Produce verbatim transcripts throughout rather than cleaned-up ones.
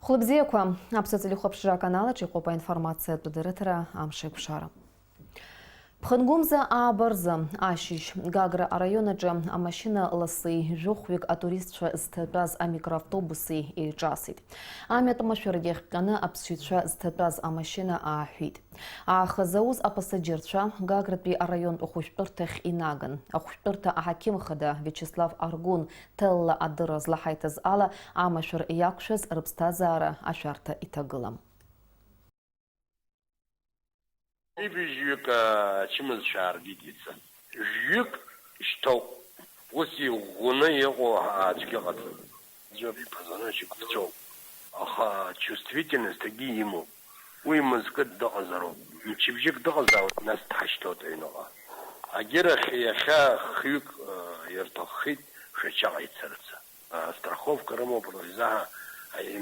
Хәлыбзиақәа, Аԥсуа телехәаԥшра аканал аҿы иҟоуп аинформациатә дырраҭара Амшеиқәшара. Ԥхынгәымза ааба рзы ашьыжь Гагра араион аҿы амашьына ласи жәохәҩык атуристцәа зҭатәаз амикроавтобуси еиҿасит. Амҩатә машәыргьы ахҟьаны аԥсшьаҩцәа зҭатәаз амашьына ааҳәит. Аахыс зауз апасаџьырцәа Гагратәи араионтә ахәышәтәырҭахь инаган. Ахәышәтәырҭа аҳақьым хада Виачеслав Аргәын ҭелла адырра злаҳаиҭаз ала, амашәыр иақәшәаз рыԥсҭазаара ашәарҭа иҭагылам. Ибжьҩык ачымазцәа ааргеит иацы. Жәҩык шьҭоуп. Ус иӷәӷәаны иҟоу аӡәгьы ыҟаӡам. Аӡәы иԥазаны ачықәԥҵәоуп. Аха чувствительность-ҭагьы имоуп. Уи мызкы дыҟазароуп. Мчыбжьык дыҟазаауеит, нас дҳашьҭоуп аҩныҟа. Агьырахь иахьа хҩык, э, ирҭаххеит Шәачаҟа ицарц. Страховка рымоуп, рзаҳа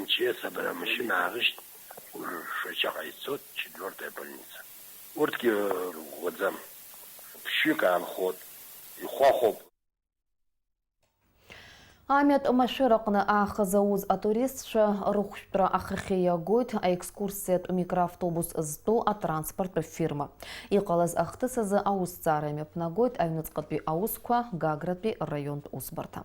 МЧС абра амашьына аарышьҭ, Шәачаҟа ицоит, четвёртая больница. Урҭгьы рӷәӷәаӡам. Ԥшьҩык аанхоит, ихәахәоуп. Амҩатә машәыр аҟны ааха зауз атуристцәа рыхәшәтәра ахахьы иагоит аекскурсиатә микроавтобус зтәу атранспорттә фирма. Иҟалаз ахҭыс азы аусҭҵаара имҩаԥнагоит аҩныҵҟатәи аусқәа, Гагратәи раионтә усбарҭа.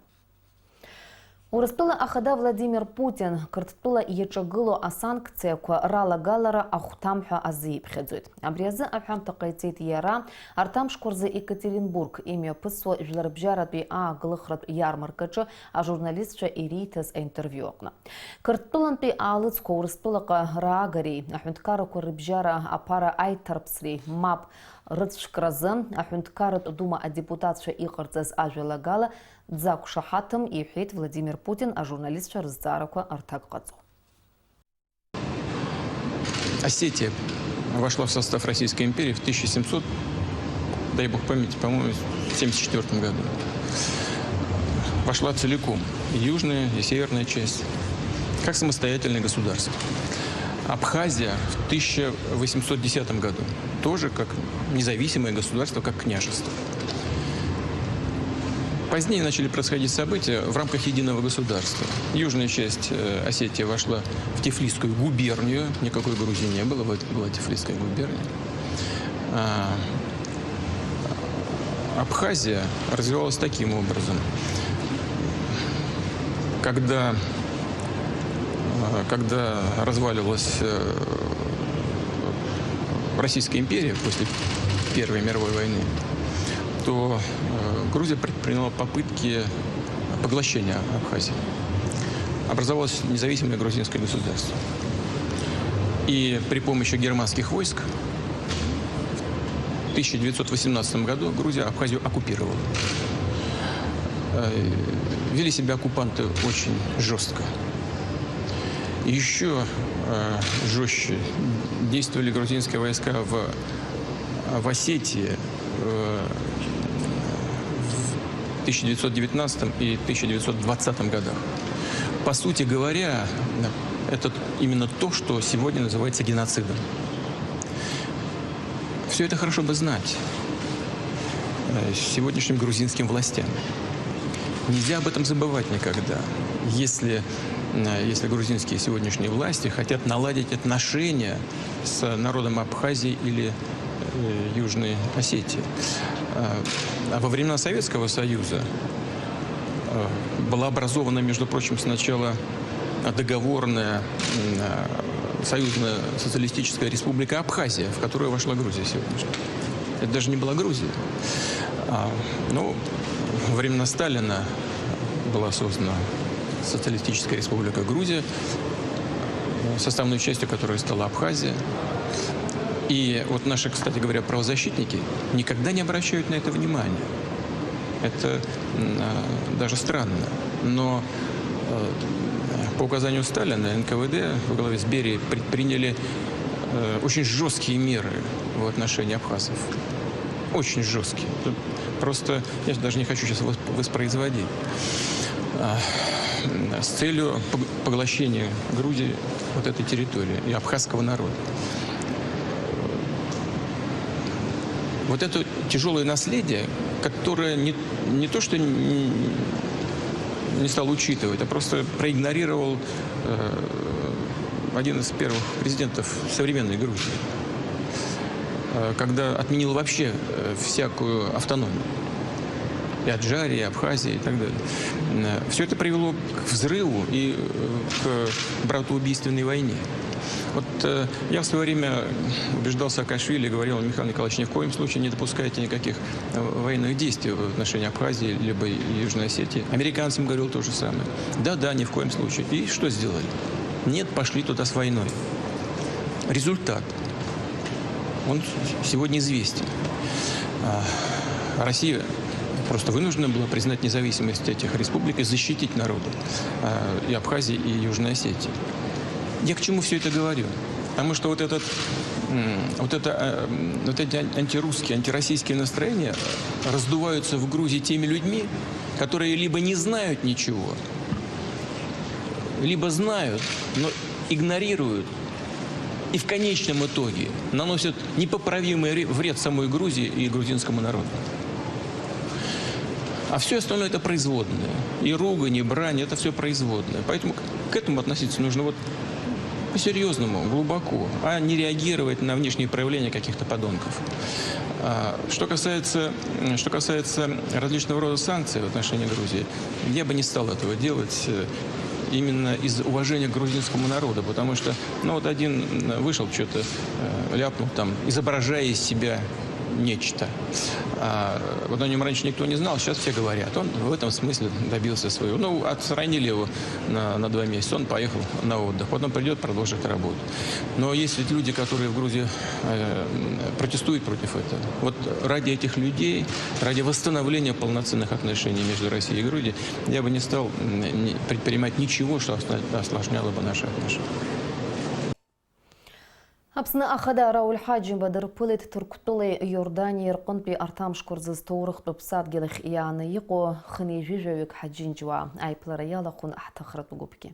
Урыстәыла ахада Владимир Путин Қырҭтәыла иаҿагылоу асанкциақәа ралагалара ахәҭам ҳәа азиԥхьаӡоит. Абри азы аҳәамҭа ҟаиҵеит иара, арҭ амшқәа рзы Екатеринбург имҩаԥысуа жәларбжьаратәи ааглыхратә иармаркаҿы ажурналистцәа ириҭаз аинтервиу аҟны. Қырҭтәылантәи аалыҵқәа Урыстәылаҟа раагареи, аҳәынҭқаррақәа рыбжьара аԥара аиҭарԥсреи мап рыцәкразы аҳәынҭқарратә дума адепутатцәа иҟарҵаз ажәалагала, дзақәшаҳаҭым, иҳәеит Владимир Путин ажурналистцәа рызҵаарақәа рҭак ҟаҵо. Осетия вошла в состав Российской империи в тысяча семьсот, дай бог памяти, по-моему, семьдесят четвёртом году. Вошла целиком, и южная, и северная часть, как самостоятельное государство. Абхазия в тысяча восемьсот десятом году тоже как независимое государство, как княжество. Позднее начали происходить события в рамках единого государства. Южная часть, э, Осетии вошла в Тифлисскую губернию, никакой Грузии не было, вот была Тифлисская губерния. А, Абхазия развивалась таким образом. Когда, э, когда разваливалась, э, Российская империя после Первой мировой войны, то, э, Грузия предприняла попытки поглощения Абхазии. Образовалось независимое грузинское государство. И при помощи германских войск в тысяча девятьсот восемнадцатом году Грузия Абхазию оккупировала. Э, вели себя оккупанты очень жестко. Еще, э, жестче действовали грузинские войска в, в Осетии, э, в тысяча девятьсот девятнадцатом и тысяча девятьсот двадцатом годах. По сути говоря, это именно то, что сегодня называется геноцидом. Все это хорошо бы знать, э, сегодняшним грузинским властям. Нельзя об этом забывать никогда. Если, э, если грузинские сегодняшние власти хотят наладить отношения с народом Абхазии или, э, Южной Осетии. Э, а во времена Советского Союза, э, была образована, между прочим, сначала договорная, м, э, союзная социалистическая республика Абхазия, в которую вошла Грузия сегодняшняя. Это даже не была Грузия. А, ну, во времена Сталина была создана Социалистическая Республика Грузия, составной частью которой стала Абхазия. И вот наши, кстати говоря, правозащитники никогда не обращают на это внимания. Это, м, а, даже странно. Но, э, по указанию Сталина Н К В Д во главе с Берией предприняли, э, очень жесткие меры в отношении абхазов. Очень жесткие. Тут просто, я даже не хочу сейчас восп-, воспроизводить. А, с целью пог-, поглощения Грузии вот этой территории и абхазского народа. Вот это тяжёлое наследие, которое не, не то что не, не стал учитывать, а просто проигнорировал, э, Один из первых президентов современной Грузии, э, когда отменил вообще, э, всякую автономию. И Аджария, и Абхазия, и так далее. Все это привело к взрыву и, э, к братоубийственной войне. Вот, э, я в свое время убеждал Саакашвили, говорил: «Михаил Николаевич, ни в коем случае не допускайте никаких, э, военных действий в отношении Абхазии либо Южной Осетии». Американцам говорил то же самое. Да-да, ни в коем случае. И что сделали? Нет, пошли туда с войной. Результат. Он сегодня известен. А, Россия просто вынуждена была признать независимость этих республик и защитить народы, а, и Абхазии, и Южной Осетии. Я к чему все это говорю? Потому что вот этот, м, вот это, э, м, вот эти ан-, антирусские, антироссийские настроения раздуваются в Грузии теми людьми, которые либо не знают ничего, либо знают, но игнорируют и в конечном итоге наносят непоправимый ре-, вред самой Грузии и грузинскому народу. А все остальное — это производное. И ругань, и брань — это все производное. Поэтому к, к этому относиться нужно вот по-серьезному, глубоко, а не реагировать на внешние проявления каких-то подонков. А, что касается, м, что касается различного рода санкций в отношении Грузии, я бы не стал этого делать, э, именно из уважения к грузинскому народу, потому что, ну, вот один, м, вышел, что-то, э, ляпнул там, изображая из себя нечто. А вот о нем раньше никто не знал, сейчас все говорят. Он в этом смысле добился своего. Ну, отстранили его на, на два месяца, он поехал на отдых. Потом придет, продолжит работу. Но есть ведь люди, которые в Грузии, э, протестуют против этого. Вот ради этих людей, ради восстановления полноценных отношений между Россией и Грузией, я бы не стал, м, не, предпринимать ничего, что осла-, осложняло бы наши отношения. Аԥсны Ахада Рауль Ҳаџьымба дырԥылеит Ҭырқәтәылеи Иорданиеи рҟынтәи арҭ амшқәа рзы зҭоурыхтә ԥсадгьыл ахь иааны иҟоу хынҩажәижәаҩык ҳаџьынџьуаа. Аиԥылара иалахәын ҳҭыхратә гәыԥгьы.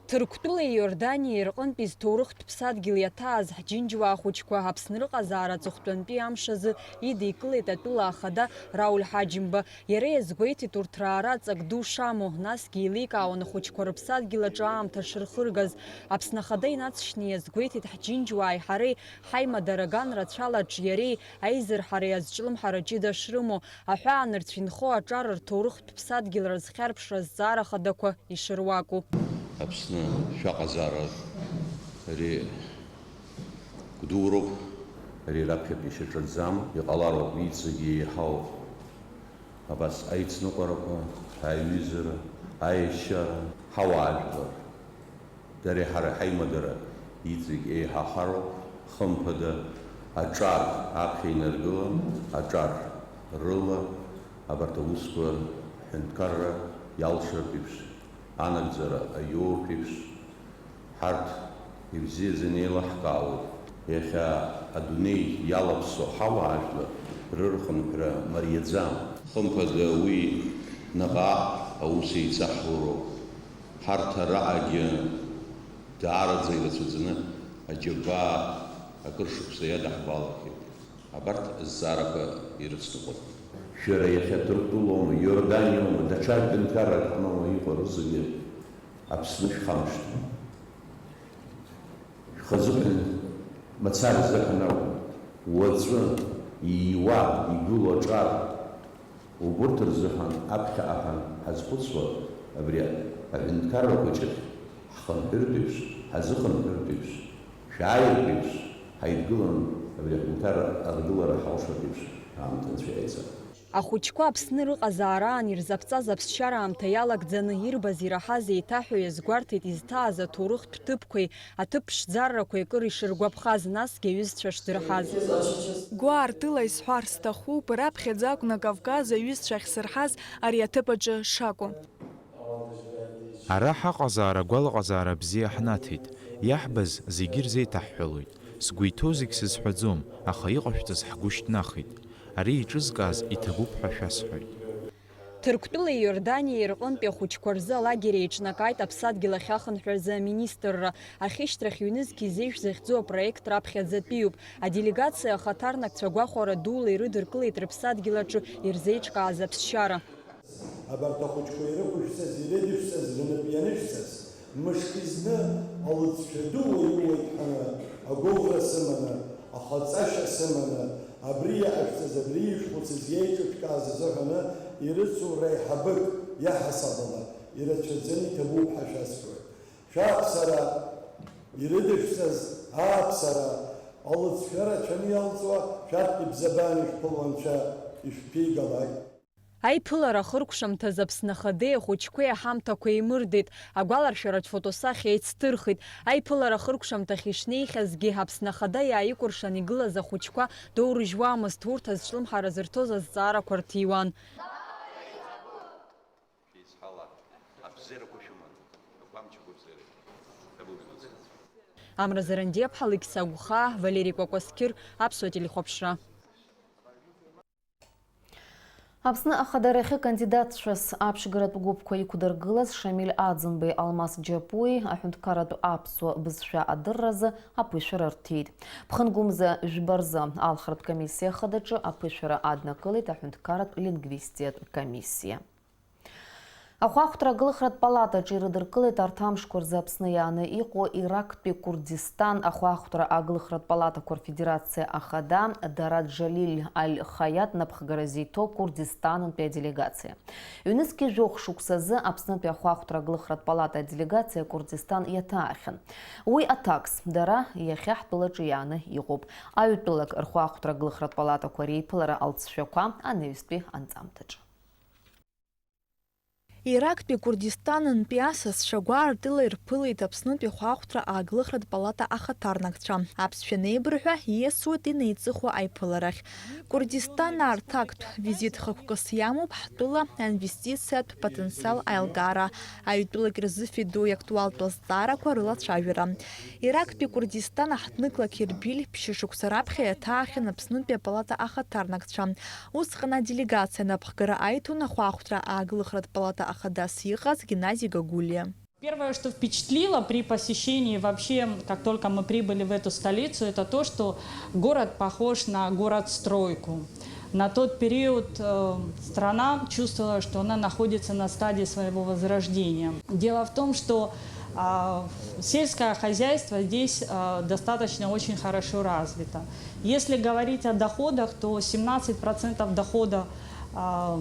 Ҭырқәтәылеи Иорданиеи рҟынтәи зҭоурыхтә ԥсадгьыл иаҭааз ҳџьынџьуаа хәыҷқәа Аԥсны рыҟазаара аҵыхәтәантәи амш азы идикылеит атәыла ахада Рауль Ҳаџьымба. Иара иазгәеиҭеит урҭ раара ҵак ду шамоу, насгьы еиликаауан ахәыҷқәа рыԥсадгьыл аҿы аамҭа шырхыргаз. Аԥсны Ахада инаҵшьны иазгәеиҭеит ҳџьынџьуааи ҳареи ҳаимадара аган рацәала аҿиареи аизырҳареи азҿлымҳара ҷыда шрымоу, аҳәаанырцә инхо аҿар рҭоурыхтә ԥсадгьыл рызхьарԥшра азҵаара хадақәа ишыруаку. Аԥсны шәаҟазаара ари гәдуроуп, ари раԥхьатәи ишьаҿаӡам, иҟалароуп, иҵегьы еиҳауп. Абас аицныҟәарақәа, аиҩызара, аешьара, ҳауаажәлар, дареи ҳареи ҳаимадара иҵегь еиҳахароуп, хымԥада, аҿар аԥхьа инаргылан, аҿар рыла абарҭ аусқәа ҳҳәынҭқарра иалшартә еиԥш, анагӡара аиоуртә еиԥш, ҳарҭ ибзиаӡаны еилаҳкаауеит. Иахьа адунеи иалаԥсоу ҳауаажәлар рырхынҳәра мариаӡам. Хымԥада, уи наҟ-ааҟ аус еицаҳуроуп. Ҳарҭ араҟагьы даараӡа ирацәаӡаны аџьабаа акыр шықәса иадаҳбалахьеит. Абарҭ азҵаарақәа ирыцныҟәоит. Шәара иахьа Ҭырқәтәылоума, Иорданиоума, даҽа ҳәынҭқаррак ҳаноума иҟоу рызегьы Аԥсны шәхамышҭуа. Шәхазыҳәан мацара зыҳәан акәым, уаҵәы ииуа, игылоу аҿар, убурҭ рзыҳәан аԥхьаҟа ҳәа ҳазхәыцуа, абри аҳәынҭқарра хәыҷы ҳхынҳәыртә еиԥш, ҳазыхынҳәыртә еиԥш, шәааиртә еиԥш, ҳаидгылан абри аҳәынҭқарра аргылара ҳалшартә еиԥш аамҭа анцәа иаиҵап. Ахәыҷқәа Аԥсны рыҟазаараан ирзаԥҵаз аԥсшьара аамҭа иалагӡаны ирбаз-ираҳаз еиҭаҳәа иазгәарҭеит изҭааз аҭоурыхтә ҭыԥқәеи аҭыԥ ԥшӡаррақәеи акыр ишыргәаԥхаз, насгьы аҩызцәа шдырҳаз. Гәаартыла исҳәар сҭахуп, раԥхьаӡа акәны Кавказ аҩызцәа ахьсырҳаз ари аҭыԥ аҿы шакәу. Ара ҳаҟазаара агәалаҟазаара бзиа ҳнаҭеит, иаҳбаз зегьы ирзеиҭаҳҳәалоит. Сгәы иҭоу зегь сызҳәаӡом, аха иҟашәҵаз ҳгәы шьҭнахит. Ари еиҿызкааз иҭабуп ҳәа шәасҳәоит. Ҭырқәтәылеи Иорданиеи рҟынтәи ахәыҷқәа рзы алагер еиҿнакааит аԥсадгьыл ахь ахынҳәразы аминистрра. Ахьышьҭрахь ҩнызқь изеижә захьӡу апроект раԥхьаӡатәиуп. Аделегациа ахаҭарнакцәа гәахәара дула ирыдыркылеит рыԥсадгьыл аҿы ирзеиҿкааз аԥсшьара. Абарҭ ахәыҷқәа ирықәышәҵаз, ирыдышәҵаз, рнапы ианышәҵаз, Мышкы зны алыҵшәа ду уаҩуеит ҳәа агәыӷра сыманы, ахаҵашьа сыманы, абри иаашәҵаз, абри ишхәыцыз, иеиҿышәкааз азыҳәаны ирыцу реиҳабык иаҳасабала ирацәаӡаны иҭабуп ҳәа шәасҳәоит. Шәааԥсара ирыдышәҵаз ааԥсара, алыҵшәа рацәаны иалҵуа шәарҭ ибзабаан ишәԥыло Анцәа ишәԥигалак. Аиԥылара ахыркәшамҭаз Аԥсны Ахадеи ахәыҷқәеи аҳамҭақәа еимырдеит, агәаларшәаратә фотосахьа еицдырхит. Аиԥылара ахыркәшамҭахь ишнеихьазгьы, Аԥсны Ахада иааикәыршан игылаз ахәыҷқәа доурыжьуамызт, урҭ азҿлымҳара зырҭоз азҵаарақәа рҭиуан. Шәеизҳала, абзиарақәа шәыман, агәамчқәа бзиарақәа. Амра Зарандиаԥҳа, Лықьса Агәхаа, Валери Кәакәасқьыр, Аԥсуа телехәаԥшра. Аԥсны Ахадарахьы кандидатцәас аԥшьгаратә гәыԥқәа иқәдыргылаз Шамиль Аӡынбеи Алмас Џьапуи аҳәынҭқарратә аԥсуа бызшәа адырразы аԥышәара рҭеит. Ԥхынгәымза жәба рзы алхратә комиссиа хадаҿы аԥышәара аднакылеит аҳәынҭқарратә лингвистиатә комиссиа. Ахәаахәҭра агылхратә палатаҿы ирыдыркылеит арҭ амшқәа рзы Аԥсны иааны иҟоу Ирактәи Курдистан ахәаахәҭра агылхратә палатақәа рфедерациа ахада Дараџ Џалиль Аль-Хаиат напхгара зиҭо Курдистанынтәи аделегациа. Ҩнызқьи жәохә шықәсазы Аԥснытәи ахәаахәҭра агылхратә палата аделегациа Курдистан иаҭаахьан. Уи аҭакс, дара иахьа ҳтәылаҿы иааны иҟоуп. Аҩтәылак рхәаахәҭра агылхратә палатақәа реиԥылара алҵшәақәа анаҩстәи анҵамҭаҿы. Ирактәи Курдистанынтәи асасцәа гәаартыла ирԥылеит Аԥснытәи ахәаахәҭра ааглыхратә палата ахаҭарнакцәа. Аԥсшәа анеибырҳәа, ииасуеит инеиҵыху аиԥыларахь. Курдистан аарҭактә визит хықәкыс иамоуп ҳтәыла аинвестициатә потенциал аилкаара, аҩтәылак рзы фидои актуалтә азҵаарақәа рылацәажәара. Ирактәи Курдистан аҳҭнықалақь Ербиль ԥшьышықәса раԥхьа иаҭаахьан Аԥснытәи апалата ахаҭарнакцәа. Усҟан аделегациа анапхгара аиҭон ахәаахәҭра ааглыхратә палата ахадас иҟаз Геннади Гагулиа. Первое, что впечатлило при посещении, вообще, как только мы прибыли в эту столицу, это то, что город похож на город-стройку. На тот период, э, страна чувствовала, что она находится на стадии своего возрождения. Дело в том, что, а, сельское хозяйство здесь, а, достаточно очень хорошо развито. Если говорить о доходах, то семнадцать процентов дохода, а,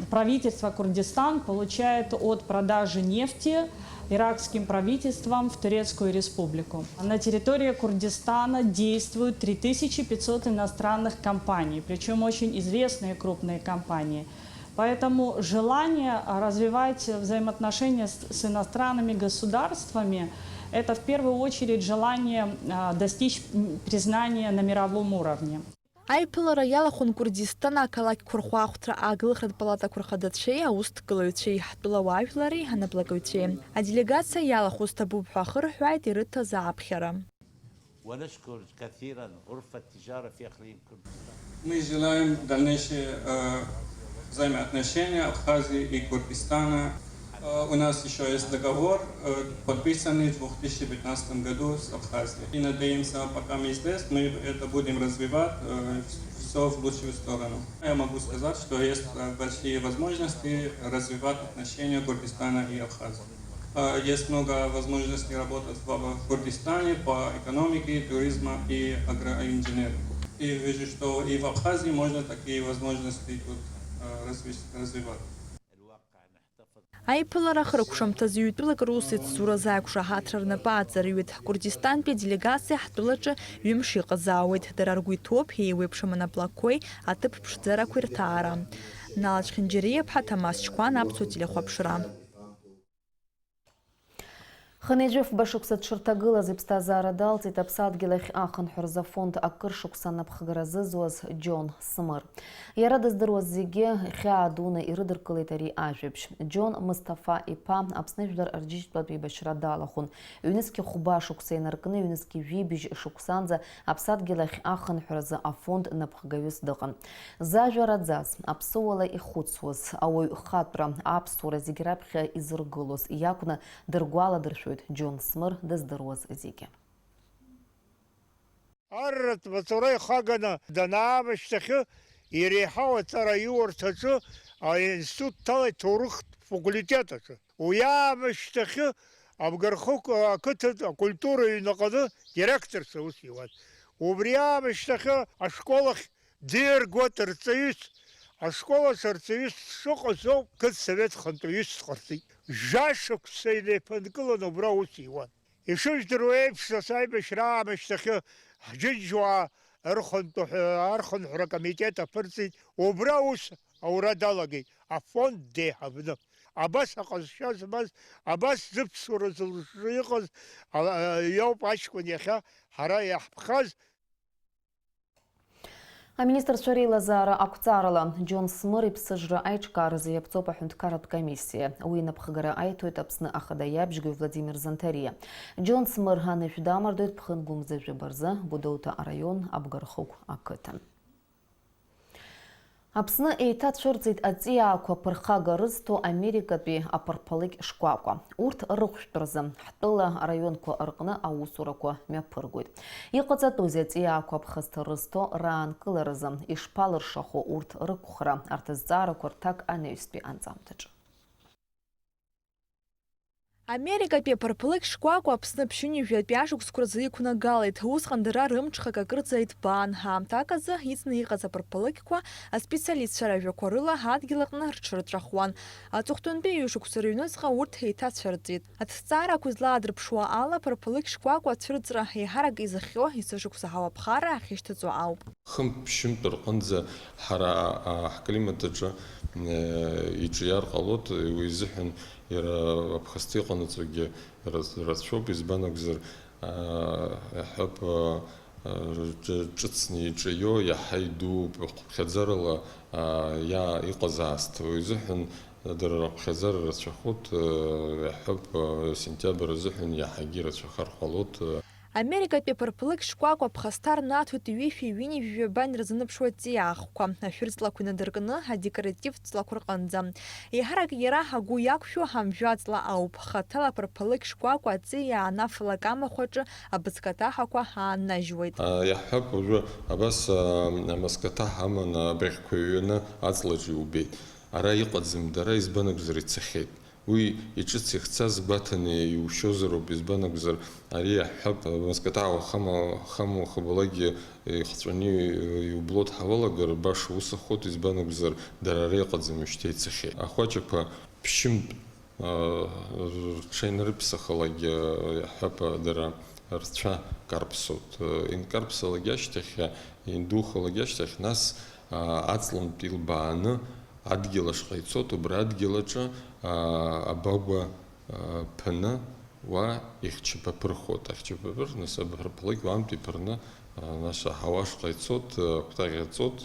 правительства Курдистан получает от продажи нефти иракским правительством в Турецкую Республику. На территории Курдистана действуют три тысячи пятьсот иностранных компаний, причём очень известные крупные компании. Поэтому желание развивать взаимоотношения с, с иностранными государствами, это в первую очередь желание, а, достичь, м, признания на мировом уровне. Аиԥылара иалахәын Курдистан ақалақьқәа рхәаахәҭра ааглыхратә палатақәа рхадацәеи аусҭгылаҩцәеи, ҳтәыла уаажәлари анаплакыҩцәеи. Аделегациа иалахәыз ҭабуп ҳәа ахырҳәааит ирыҭаз ааԥхьара. ونشكر كثيرا غرفة التجارة في إقليم كردستان. Мы желаем дальнейшие, э, взаимоотношения Абхазии и Курдистана. Э, у нас ещё есть договор, э, подписанный в двух тысячи пятнадцатом году с Абхазией. И надеемся, пока мы здесь, мы это будем развивать, э, всё в лучшую сторону. Я могу сказать, что есть, э, большие возможности развивать отношения Курдистана и Абхазии. Э, есть много возможностей работать в, в Курдистане по экономике, туризма и агроинженерии. И вижу, что и в Абхазии можно такие возможности тут, э, разви-, развивать. Аиԥылара ахыркәшамҭазы ҩтәылак рус иццуразы аиқәшаҳаҭра рнапы аҵарҩит. Курдистантәи аделегациа ҳтәылаҿы ҩымш иҟазаауеит. Дара ргәы иҭоуп еиуеиԥшым анаплакқәеи аҭыԥ ԥшӡарақәеи рҭаара. Налач Хинџьариаԥҳа, Ҭамаз Чқәан, Аԥсуа телехәаԥшра. Хынҩажәи фба шықәса дшырҭагылаз иԥсҭазаара далҵит аԥсадгьыл ахь ахынҳәразы афонд акыр шықәса анапхгара зызуаз Џьон Смыр. Иара дыздыруаз зегьы хьаа дуны ирыдыркылеит ари ажәабжь. Џьон Мысҭафа-иԥа Аԥсны Жәлар Рџьынџьтәылатә еибашьра далахәын. Ҩнызқь хәба шықәса инаркны, ҩнызқь жәибжь шықәсанӡа аԥсадгьыл ахь ахынҳәразы афонд напхгаҩыс дыҟан. Зажәа раӡаз, аԥсыуала ихәыцуаз, ауаҩ хатәра, аԥсуара зегь раԥхьа изыргылоз иакәны дыргәаладыршәоит Џьон Смыр дыздыруаз зегьы. Арратә маҵура ихаганы данаабашьҭахьы, иреиҳау аҵара аиурҭаҿы аинститут дҭалеит ҭоурыхтә факультет аҿы. Уи аамышьҭахьы Абгархықә ақыҭан акультура ҩнаҟаны директорс аус иуан. Убри аамышьҭахьы ашкол ахь диргоит рҵаҩыс. Ашкол аҿы арҵаҩыс дшыҟаз ауп, қыҭсовет хантәаҩыс дҟарҵеит. Жәа шықәса инеиԥынкыланы убра аус иуан. Ишыжәдыруа еиԥш, нас аибашьра аамышьҭахьы ҳџьынџьуаа рхынҳәра, архынҳәра акомитет аԥырҵеит, убра аус аура далагеит, афонд деиҳабны. Абас аҟазшьа змаз, абас зыԥсуара зылшо иҟаз, а, а, иоуп аҷкәын иахьа ҳара иаҳԥхаз. Аминистрцәа реилазаара ақәҵарала, Џьон Смыр иԥсыжра аиҿкааразы иаԥҵоуп аҳәынҭқарратә комиссиа. Уи инапхгара аиҭоит Аԥсны Ахада иабжьгаҩ Владимир Занҭариа. Џьон Смыр анышә дамардоит ԥхынгәымза жәаба рзы Гәдоуҭа араион Абгархықә ақыҭан. Аԥсны еиҭацәырҵит аҵиаақәа ԥырхага рызҭо Америкатәи аԥырԥалыкь шкәакәа. Урҭ рыхәшәтәразы ҳтәыла араионқәа рҟны аусурақәа мҩаԥыргоит. Иҟаҵатәузеи аҵиаақәа ԥхасҭа рызҭо раанкыларазы? Ишԥалыршахо урҭ рықәхра? Арҭ азҵаарақәа рҭак анаҩстәи анҵамҭаҿы. Америкатәи аԥырԥылыкь шкәакәа Аԥсны ԥшьынҩажәатәи ашықәсқәа рзы иқәнагалеит. Усҟан дара рымҽхак акырӡа иҭбаан. Аамҭак азы иҵны иҟаз аԥырԥылыкьқәа аспециалистцәа ражәақәа рыла адгьыл аҟны рҽырҵәахуан. Аҵыхәтәантәи ҩышықәса рыҩнуҵҟа урҭ еиҭацәырҵит. Аҭҵаарақәа злаадырԥшуа ала, аԥырԥылыкь шкәакәа ацәырҵра еиҳарак изыхҟьо есышықәса ҳауаԥхара ахьышьҭаҵо ауп. Хынтә-ԥшьынтә рҟынӡа ҳара, а, ҳклимат аҿы, э, иҿиар ҟалоит, уи изыҳәан иара аԥхасҭа иҟанаҵогьы раз-, рацәоуп, избан акәзар, а, иаҳҳәап, а, а, ҿ-, ҿыцны иҿио иаҳа идууп, хыԥхьаӡарала, а, иа-, иҟаз аасҭа, уи изыҳәан дара рыԥхьаӡара рацәахоит, э, иаҳҳәап, э, сентиабр азыҳәан иаҳагьы ирацәахар ҟалоит, э. Америкатәи аԥырԥылыкь шкәакәа ԥхасҭа рнаҭоит ҩышәи ҩынҩажәи жәабаҩ рзынаԥшуа ҵиаахқәа. Ашәыр ҵлақәа инадыркны, адекоративтә ҵлақәа рҟынӡа. Еиҳарак иара агәы иақәшәо амжәа ҵла ауп. Хаҭала аԥырԥылыкь шкәакәа аҵиаа анафалак амахә аҿы абыцкаҭаҳақәа ааннажьуеит. А, иаҳҳәап, уажәы абас, а, амаскаҭаҳа аманы абаӷьқәа ҩаны аҵлаҿ иубеит. Ара иҟаӡам, дара, избан акәзар, ицахьеит. Уи иҿыц иахьцаз гәаҭаны иушьозароуп, избан акәзар, ари иаҳҳәап, Москватәи ауахама, хаму хабалагьы ихҵәаны иубло дҳауалагар, баша ус ахоит, избан акәзар, дара ара иҟаӡам, ишьҭа ицахьеит. Ахәаҷақәа ԥшьынтә, а, рҽеинрыԥсахалак, а, иаҳҳәап, дара рцәа карԥсоит. Инкарԥсалак ашьҭахь, индухалак ашьҭахь, нас, а, аҵлантә илбааны, адгьыл ашҟа ицоит, убра адгьыл аҿы, аа, абагәа, аа, ԥаны уа ихьчаԥаԥырхоит. Ахьчаԥаԥыр, нас абарԥалыкь уантә иԥырны, аа, нас аҳауа ашҟа ицоит, акәтаӷь аҵоит,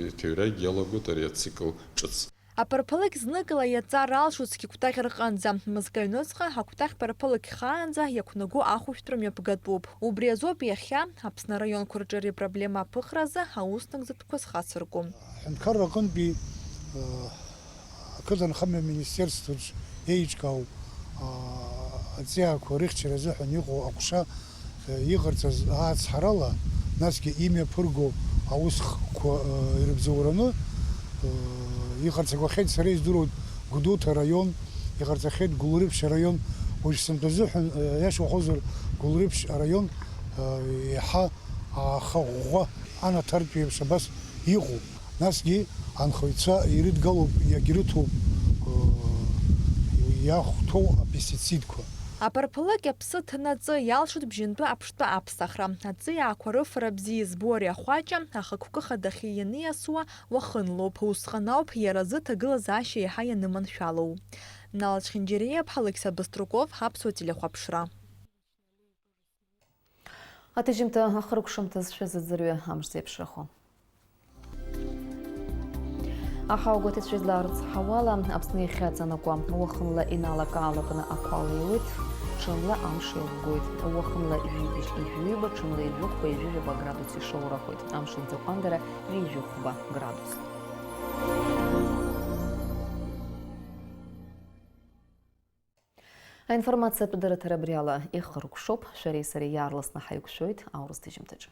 иҭыҩрагь иалагоит ари ацикл ҿыц. Аԥырԥалыкь зныкала иаҵар алшоит зқьи кәтаӷь рҟынӡа. Мызкы аҩныҵҟа акәтаӷь ԥырԥалыкь хаанӡа иақәнаго ахәышәтәра мҩаԥгатәуп. Убри азоуп иахьа Аԥсны араионқәа рҿы ари апроблема аԥыхразы аус нагӡатәқәа зхацырку. Аҳәынҭқарра аҟынтәи, э, ақыҭанхамҩа аминистерствоҿ еиҿкаау, а, аҵиаақәа рыхьчара азыҳәан иҟоу аҟәша, э, иҟарҵаз ацҳарала, насгьы имҩаԥырго аусқәа, э, ирыбзоураны, э, иҟарҵақәахьеит, сара издыруеит, Гәдоуҭа араион, иҟарҵахьеит Гәылрыԥшь араион. Уажә сынтәа азыҳәан, э, аиаша уҳәозар, Гәылрыԥшь араион, э, иаҳа аахаӷәӷәа анаҭартә еиԥш абас иҟоуп. Насгьы анхаҩцәа ирыдгалоуп, иагьрыҭоуп, э, иахәҭоу апестицидқәа. Аԥырԥалыкь аԥсы ҭанаҵы иалшоит бжьынтәы аԥштәы аԥсахра. Аҵиаақәа рыфара бзиа избо ари ахәаҷа, ахықәкы хадахьы ианиасуа уахынлоуп. Усҟан ауп иара азы ҭагылазаашьа еиҳа ианыманшәалоу. Нала Чхинџьариа-иԥҳа, Алықьса Быструков, Аԥсуа телехәаԥшра. Аҭыжьымҭа ахыркәшамҭа зшәыз аӡырҩы амш зеиԥшрахо. Аҳауагәаҭацәа излаарыцҳауала, Аԥсны иахьаҵанакуа уахынла иналакаалакны ақәа леиуеит, ҽынла амш еилгоит. Уахынла жәибжь ижәҩыба, ҽынла ижәыхәба, ижәыжәаба градус ишоурахоит. Амш аӡы аҟәандара ҩажәи хәба градус. Аинформациатә дырраҭара абри ала ихыркәшоуп. Шәареи сареи иаарласны ҳаиқәшәоит аурыс ҭыжьымҭаҿы.